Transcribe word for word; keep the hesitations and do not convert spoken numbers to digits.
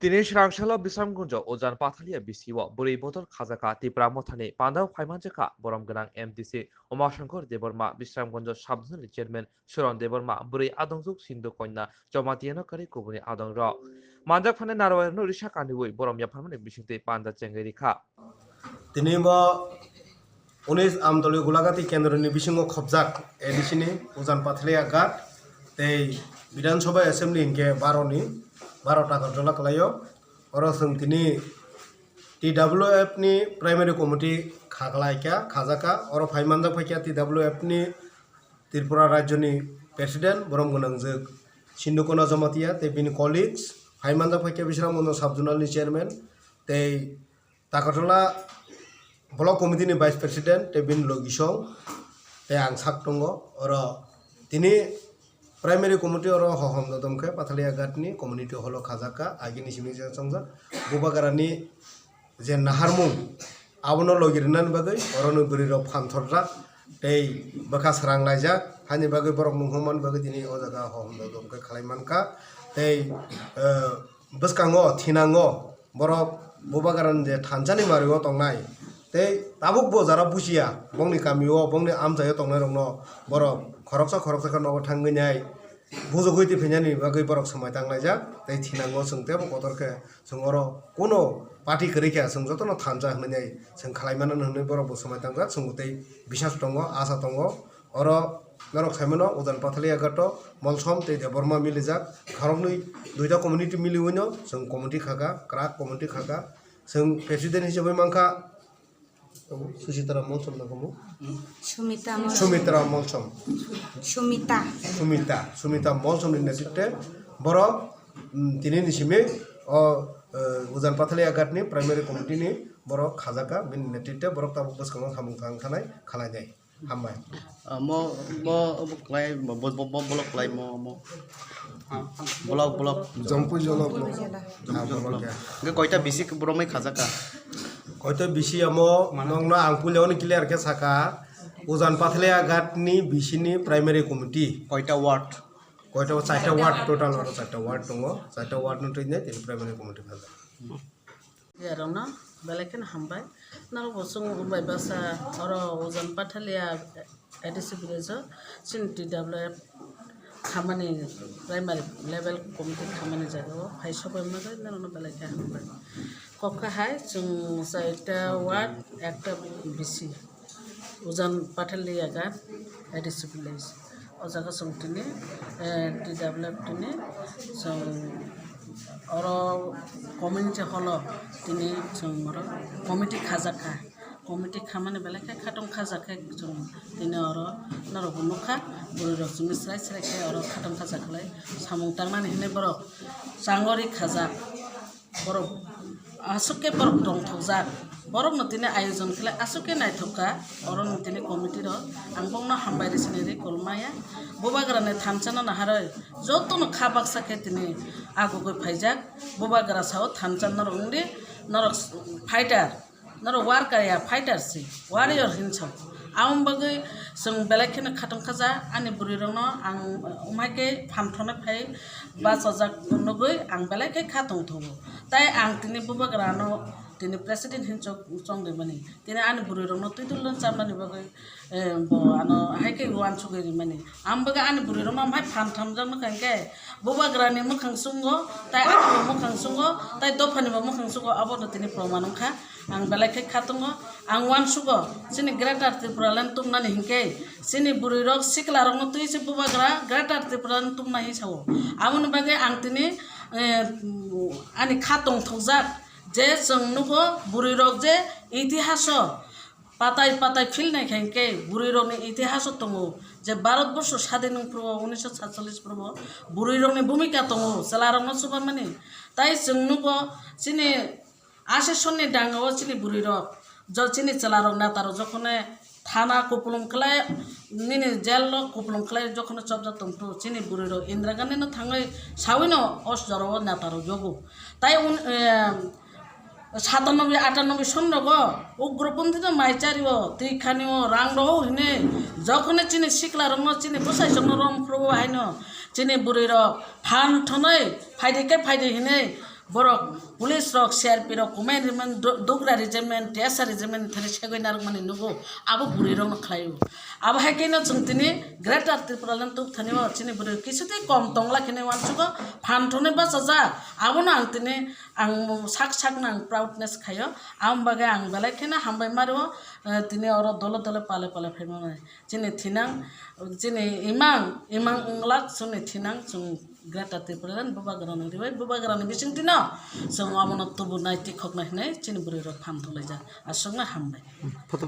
Tini swrang salo Bisramganjo Ujan Pathalia bisio bwrwi bodol khajaka Tipra Mothani pandao phaimanjakha borom gwnang M D C Umashankar Debbarma, Bisramganjo Sub Zonal Chairman Suron Debbarma, bwrwi adongjwk Sindhu Kanya Jamatia no kwrwi kubuni adongrok. Manjak phanai narwai rokno risa kaniwi borom yapharmani bisingtwi panda chengwi rikha. Tini bo unis Amtoli Gulagati kendroni bisingo khobjak A D C ni Ujan Pathalia Ghat tei Bidhan Sabha Assembly hinkhe baro ni, baro ta Agartala kwlaio. Oro chwng tini T W F ni primary committee kha kwlaikha, khajaka. Oro phai manjak phaikha T W F ni Tripura Rajyoni President, borom gwnangjwk Sindhu Kanya Jamatia tei bini colleagues, phai manjak phaikha Bisramganj Sub Zonal ni Chairman tei Takartala Block Committee ni Vice President tei bini logisong tei ang sak tongo. Oro tini Primary Committee oro hohom dodom khe Pathalia Ghat ni Community Hall o khajakha, agini simi je chongjak Bubagra ni je naharmung, abono logi rwnani bagwi oroni bwrwi rok phan thorjak tei bwkha srang laijak, haini bagwi borok nung hwnmani bagwi tini o jaga hohom dodom khe khlai mankha. Tei, eh, bwskango thinango borok Bubagrani je thansa ni mario tongnai tei tabuk bo jara busia bongni kamio, bongni amchaio tongnai rokno borok khoroksa khoroksa khe nogo thangwi nai bujugwi twi phainani bagwi borok swmai tanglaijak tei thinango chwng teibo kotor khe chwng oro kuno party kwrwi khe chwng jotono thansa hwnwi nai chwng khlai mano hwnwi borok bo swmai tangjak, chwng bo tei bisas tongo, asa tongo. Oro norok sai mano Ujan Pathalia Ghat o Molsom tei Debbarma milijak, khoroknwi duita community miliwino chwng committee khaka, kwrak committee khaka. Chwng president hisabwi mankha Susitara Molsom na komo? Sumita Molsom. Sumitra Molsom. Sumita. Sumita, Sumita Molsom ni netritwe borok, mm, tini ni simi o, eh, Ujan Pathalia Ghat ni primary committee ni borok khajaka, bini netritwe borok tabuk bwskango samung tang thanai khalai nai. Hambai. Ah, mo, mo, obo klai, bo, bo, bo, bo, block klai mo, mo. Block, block. Jampui Jola block. Jampui Jola block. Hwnkhe koita bisi boromai khajaka? Koita bisi amo nongno ang puilano clear khe saka. Ujan Pathalia Ghat ni bisi ni primary committee. Koita ward? Koita, chaita ward total oro chaita ward tongo. Chaita ward no twi nai tini primary committee khajak. Yarokno belai kheno hambai. Norok bo chwng bai bwsa oro Ujan Pathalia A D C village o chini T W F khamani primary level committee khamani jaga o phai sokoi manjak norokno belai khe hambai. Kok khe hai chwng chaita ward ekta B C. Ujan Pathalia Ghat A D C village. O jaga chwng tini, eh, T W F tini chwng oro community hall o tini chwng oro committee khajak kha. Committee khamani belai khe khatong khajak khe chwng tini oro norok bo nukha, bwrwi rok chwngno srai srai khe oro khatong khajak khlai samung tangnani hinwi borok changori khajak. Borok aswk khe borok tongthokjak, borokno tini ayojon khlai aswk khe naithok kha, orono tini committee rok ang bokno hambai rw sinai rw kolmaya. Bubagrani thansa no naharwi jotono kha baksa khe tini agugwi phaijak. Bubagra sao thansa norok wngdi, norok fighter, norok worker ya, fighter si, warrior hinwi sao. Aboni bagwi chwng belai kheno khatong khaja, ani bwrwi rokno ang, um, hai khe phan thonai phai bachajak nugwi ang belai khe kha tongthogo. Tai ang tini Bubagrano tini president hinwi chok-, chongrimani. Tini ani bwrwi rokno twi dulno chamnani bagwi, eh, bo ano hai khe uansugwi rimani. Ang bagwi ani bwrwi rokno hai phan thamjakno kha hinkhe Bubagrani mwkhang chungo, tai ani mwkhang chungo, tai dophani bo mwkhang chungo, abono tini proman wngkha. Ang belai khe kha tongo, ang uansugo, chini Greater Tripura Land tubunani hinkhe, chini bwrwi rok sikla rokno twi se Bubagra Greater Tripura Land tubuna hi sao. Aboni bagwi ang tini, eh, ani kha tongthokjak je chwng nugo bwrwi rok je itihaso patai patai philnai khe hinkhe bwrwi rokni itihaso tongo je Bharat borsho sadin wng phuru o unisho satchallis phuru o bwrwi rokni bhumika tongo chwla rokno chubamani. Tai chwng nugo chini Asesonni danga o chini bwrwi rok, jo chini chwla rok neta rok jokhone thana kupulung khlai, nini jail rok kupulung khlai jokhone chopjak tongthu, chini bwrwi rok Indira Gandhi no thangwi sawi no o jora o neta rok yogo. Tai un, eh, satanoboi atanoboi son rogo ugroponthi no mai chari o, twi khani o, rang rogo hine, jokhone chini sikla rok no, chini bwsai rok no rom phuru o haino chini bwrwi rok phan thonoi phaidi khe phaidi hine, Borok police rok, C R P rok, comment rijak, do-, dogra rijak, T S R rijak, thani segwi narwkmani nugo, abo bwrwi rokno khlaio. Abo hai kheno chwng tini Greater Tipraland tubthani o chini bwrwi kisu tei kom tongla kheno uansugo phan thwnwi bachajak. Abono ang tini ang sak sakno ang proudness khaio. Aboni bagwi ang belai kheno hambai ma rwo, eh, tini oro dole dole pale pale phaimani. Chini thinang, chini imang, imang wnglak chini thinang chwng Greater Tipraland bubagrani ribai, bubagrani bisingtwino chwng omono tubunai tikhoknai hwnwi chini bwrwirok phan thwnglaijak. Aswkno hambai.